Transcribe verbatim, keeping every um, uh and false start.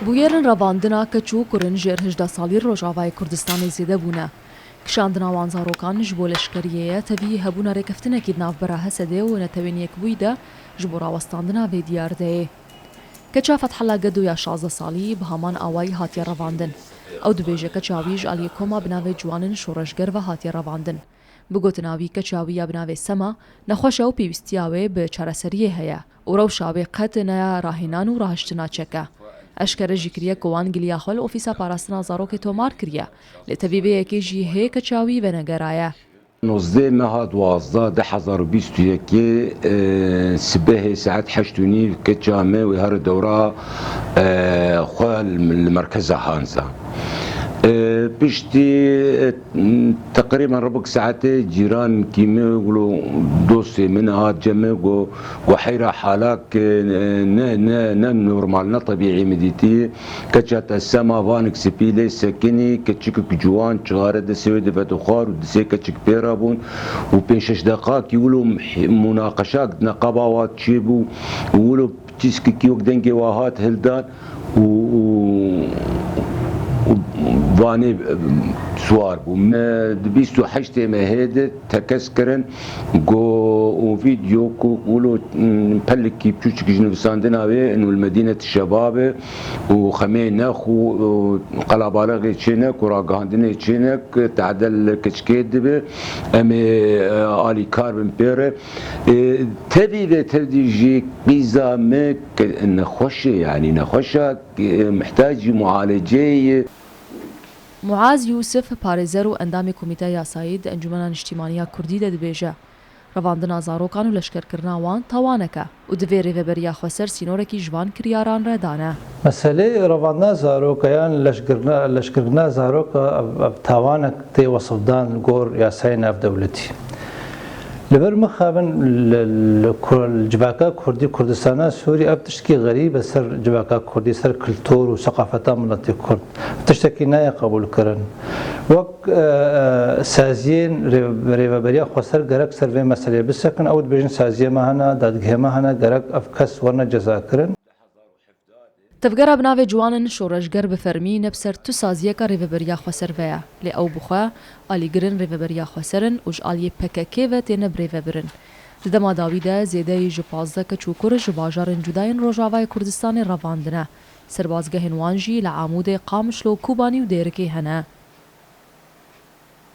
Bûyerên revandina keç û kurin jêr hejdeh salî Rojavayê Kurdistanê zêde bûne. Kişandina wan zarokan ji bo leşkeriyê ye, tevî hebûna rêkeftinekî di navbera H S D'ê û Netewên Yekbûyî de ji bo rawestandina vê diyardeyê. Keça Fethella Gedo ya şazdeh salî bi heman awayî hatiye revandin. Ew dibêje keça wî ji aliyê koma bi navê Ciwanên Şoreşger ve hatiye revandin. Bi gotina wî, keça wî ya bi navê Sema nexweş e û pêwîstiya wê bi çareseriyê heye û rewşa wê qet ne ya rahênan û rahiştina çek e. Eşkere jî kiriye ku wan giliya xwe li Ofîsa Parastina Zarokê tomar kiriye, lê tevî vê yekê jî hê keça wî venegeraye. Nozdeh meha duwazdeh du hezar û bîst û yekê, e, sibehê saet heşt û nîv keça me wê here dewra, e, xwe li, li merkeza Hanza. E, piştî, e, teqrîben ribik saetê cîrankî me wilo dostê min hat cem me, got, got, "Heyra halak, e, ne, ne, ne normal, ne tebîî min dîtî." Keça te Sema, vanik spî lê sekinî, keçikik ciwan, çixare destê wê dibe dixwar û disê keçik pê re bûn û pênc şeş deqakî wilo mih-, munaqeşak di neqeba wa çêbû û wilo tîskikî wek dengê wa hat hildan û, û, û vanê, e, siwar bû. Me di bîst û heştê mehê de tekez kirin, got, û vîdeo ku wilo, mm, pelikî piçûçik ji nivîsandina wê, inu li Medînet Şebab e û xemê nexwe û qelabalixê çê ne ku ragihandinê çê ne ku tade li keçikê dibe, em ê, e, alîkar bin pê re. E, tevî ve tevdî jî qîza me ke nexweş e, yanî nexweşa, e, mihtacî mualeceyê ye. Muaz Yusuf, parêzer û endamê Komîteya Yasayî di Encûmena Niştîmanî ya Kurdî de dibêje, revandina zarokan û leşkerkirina wan tawanek e û divê Rêveberiya Xweser sînorekî ji van kiryaran re dane. Meseleyê revandina zaroka yan leşkirina, leşkirina zaroka ev, ev tawanek tê wesifdan li gor yasayê navdewletî. Li vir mixabin li, li Kur-, li civaka Kurdî, Kurdistana Sûrî, ev tiştekî xerîb e ser civaka Kurdî, ser kultur û seqafeta miletê Kurd. Tiştekî nayê qebûlkirin. Wek, e, e, saziyên rê-, Rêveberiya Xweser gerek ser vê meseleyê bisekin, ew dibêjin saziyê me hene, dadgehê me hene, gerek ev kes werine cezakirin. Tevgera bi navê Ciwanên Şoreşger bi fermî ne bi ser tu saziyeka Rêveberiya Xweser ve ye, lê ew bi xwe alîgirên Rêveberiya Xweser in û ji aliyê P K K ve têne birêvebirin. Di dema dawî de zêdeyî ji pazdeh keç û kur ji bajarên cuda yên Rojavayê Kurdistanê revandine. Serbazgehên wan jî li Amûdê, Qamişlo, Kobanî û Dêrikê hene.